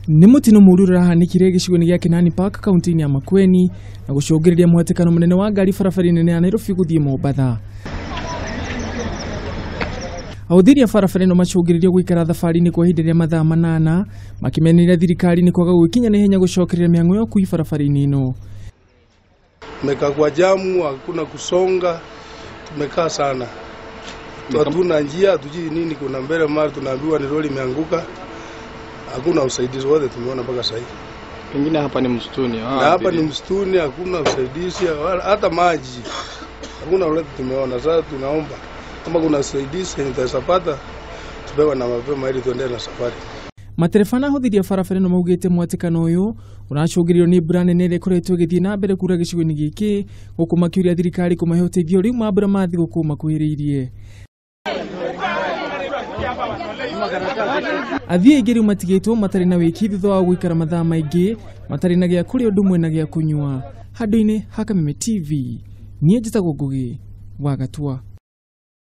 Nĩ mũtino mũru ũrahanĩkire gĩcigo-inĩ gĩa Kenani Park kaunti-inĩ ya Makueni na gũcũngĩrĩria mũhatĩkano mũnene wa ngari barabara-inĩ nene ya Nairobi gũthiĩ Mombatha. Ahũthĩri a barabara ĩno macũngĩrĩirio gũikara thabarĩ-inĩ kwa ihinda rĩa mathaa 8 makĩmenereria thirikari nĩ kwaga gwĩkinya na ihenya gũcokereria mĩhang'o ya ũkui barabara-inĩ ĩno. Tumekaa kwa jamu, hakuna kusonga, tumekaa sana, hatuna njia, hatujui nini kuna mbele, mara tunaambiwa ni lori imeanguka. Hakuna usaidizi wote tumeona mpaka sasa hivi. Pengine hapa ni msituni. Na hapa ni msituni, hakuna usaidizi wala hata maji. Hakuna lolote tumeona. Sasa tunaomba kama kuna usaidizi tutapata, tupewe na mapema ili tuendelee na safari. Matereba na ahũthĩri a barabara ĩno maugĩte mwatĩkano ũyũ ũracũngĩrĩrio nĩ mbura nene ĩrĩa ĩkoretwo ĩgĩthiĩ na mbere kura gĩcigo-inĩ gĩkĩ, gũkũ makĩũria thirikari kũmahe ũteithio rĩu mambura ma thigũkũ makuhĩrĩirie. Athii aingĩ rĩu matigĩtwo matarĩ na wĩki thutha wa gũikara mathaa maingĩ matarĩ na gĩa kũrĩa ũndũ ũmwe na gĩa kũnyua. Handũ-inĩ ha Kameme TV, niĩ njĩtagwo Ngũgĩ wa Gatua.